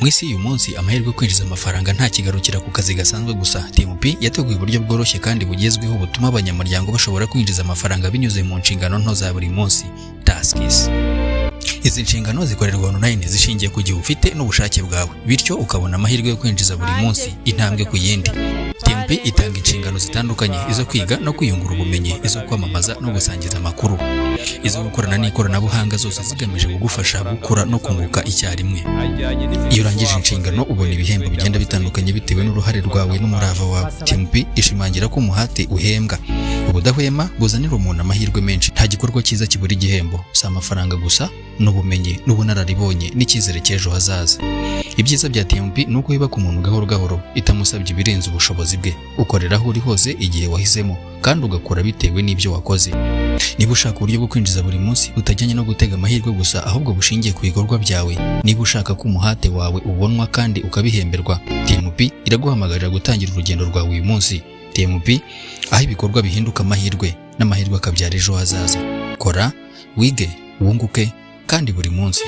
Mu isi y'uyu munsi, amahirwe yo kwinjiza amafaranga ntakigarukira ku kazi gasanzwe gusa. TMP yateguye uburyo bworoshye kandi bugezweho butuma abanyamuryango bashobora kwinjiza amafaranga binyuze mu nshingano nto za buri munsi, tasks. Izi nshingano zikorerwa online, zishingiye ku gihe ufite n'ubushake bwawe, bityo ukabona amahirwe yo kwinjiza buri munsi, intambwe ku yindi. TMP itanga inshingano zitandukanye: izo kwiga no kwiyungura ubumenyi, izo kwamamaza no gusangiza amakuru, izo gukorana n'ikoranabuhanga, zose zigamije kugufasha gukura no kunguka icyarimwe. Iyo urangije inshingano, ubona ibihembo bigenda bitandukanye bitewe n'uruhare rwawe n'umurava wawe. TMP ishimangira ko umuhate uhembwa, ubudahwema buzanira umuntu amahirwe menshi. Nta gikorwa cyiza kibura igihembo. Si amafaranga gusa, n'ubumenyi n'ubunararibonye n'icyizere cy'ejo hazaza. Ibyiza bya TMP ni uko yubaka umuntu gahoro gahoro, itamusabye ibirenze ubushobozi bwe. Ukorera aho uri hose, igihe wahisemo, kandi ugakora bitewe n'ibyo wakoze. Niba ushaka uburyo bwo kwinjiza buri munsi butajyanye no gutega amahirwe gusa, ahubwo bushingiye ku bikorwa byawe, niba ushaka ko umuhate wawe ubonwa kandi ukabihemberwa, TMP iraguhamagarira gutangira urugendo rwawe uyu munsi. TMP, aho ibikorwa bihinduka amahirwe n'amahirwe akabyara ejo hazaza. Kora, wige, wunguke kandi buri munsi.